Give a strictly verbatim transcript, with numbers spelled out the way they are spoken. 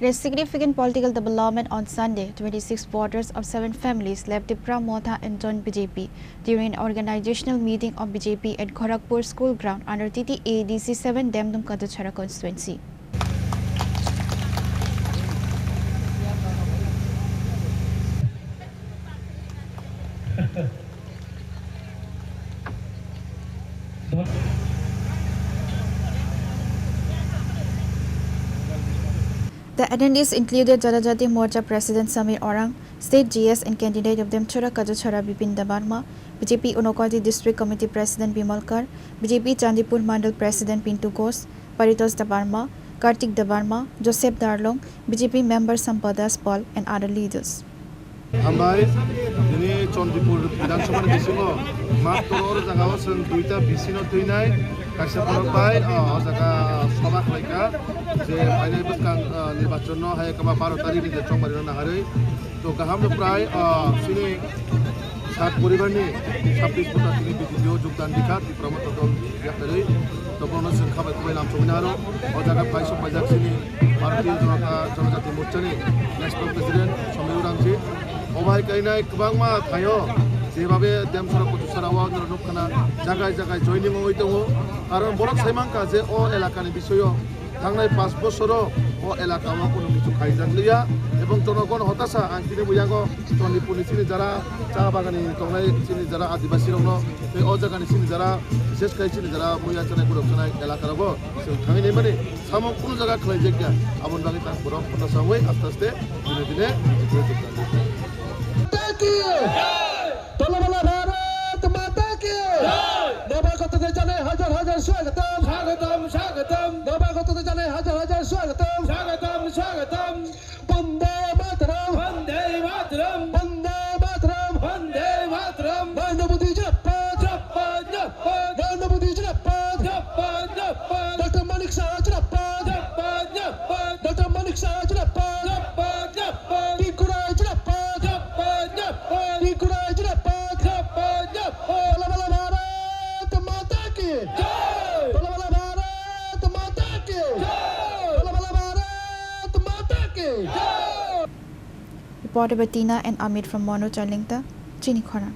A significant political development on Sunday, twenty-six voters of seven families left Tipra Motha and joined B J P during an organizational meeting of B J P at Gorakhpur School Ground under T T A D C seven Demdum Kachachara constituency. The attendees included Janajati Morcha President Samir Orang, State G S and candidate of Demchara Kachachara Bipin Debbarma, B J P Unakoti District Committee President Bimal Kar, B J P Chandipur Mandal President Pintu Ghosh, Paritosh Debbarma, Kartik Debbarma, Joseph Darlong, B J P member Sampada Paul and other leaders. Hambai, tini Chandipur Bidhan Sabha ni bisingo matro oro jaga o chwng duita B C no twinai, kaisa borok bai, o, o jaga sabha khlaikha, je phainai bwskang, o, nirbachon no hai kwma baro tarik ni je chongmari no naharwi. To kaham no prai, o, chini sat poribar ni sabbish bota tini B J P o jogdan dikha, Tipra Motha dol yakarwi. To bono chwng khabai kubai lam chumui naro, o jaga phai sok paijak chini Bharatiya Janata, Janajati Morcha ni National President Samir Orang ji. Obai kainai kwbangma thaio, jebabe Demchara Kachachara o norok nukha na jagai jagai joining oi tongo. Karon borok sai mankha je o elaka ni bisoyo thangnai panch bosoro o elaka o kunu kichu khaijak liya, ebong jonogon hotasa ang tini bo yago Chandipur ni chini jara cha bagani tongnai chini jara Adibasi rokno tei o jaga ni chini jara, bises khai chini jara muya chanai borok chanai elaka rogo chwng thangwi naimani samung kunu jaga khlaijak ya, aboni bagwi tang borok hotasa wngwi aste aste dine dine. माता की जय। बोलो बोलो भारत माता की जय। नवागतদের জানাই হাজার হাজার স্বাগতম। স্বাগতম, স্বাগতম। নবাগতদের জানাই হাজার হাজার স্বাগতম। স্বাগতম, স্বাগতম। वंदे मातरम। वंदे मातरम। वंदे मातरम। वंदे मातरम। নরেন্দ্র মোদী জিন্দাবাদ। জিন্দাবাদ, জিন্দাবাদ। নরেন্দ্র মোদী জিন্দাবাদ। জিন্দাবাদ, জিন্দাবাদ। ডক্টর মানিক সাহা জিন্দাবাদ। জিন্দাবাদ, জিন্দাবাদ। ডক্টর মানিক সাহা জিন্দাবাদ। জিন্দাবাদ, জিন্দাবাদ। টিঙ্কু রায় জিন্দাবাদ। জিন্দাবাদ, জিন্দাবাদ। টিঙ্কু রায় জিন্দাবাদ। জিন্দাবাদ, জিন্দাবাদ। बोलो बोलो भारत माता की जय। बोलो बोलो भारत माता की जय। बोलो बोलो भारत माता की जय। Reported by Tina and Amit from Monu Chalingta, Chini Khorang.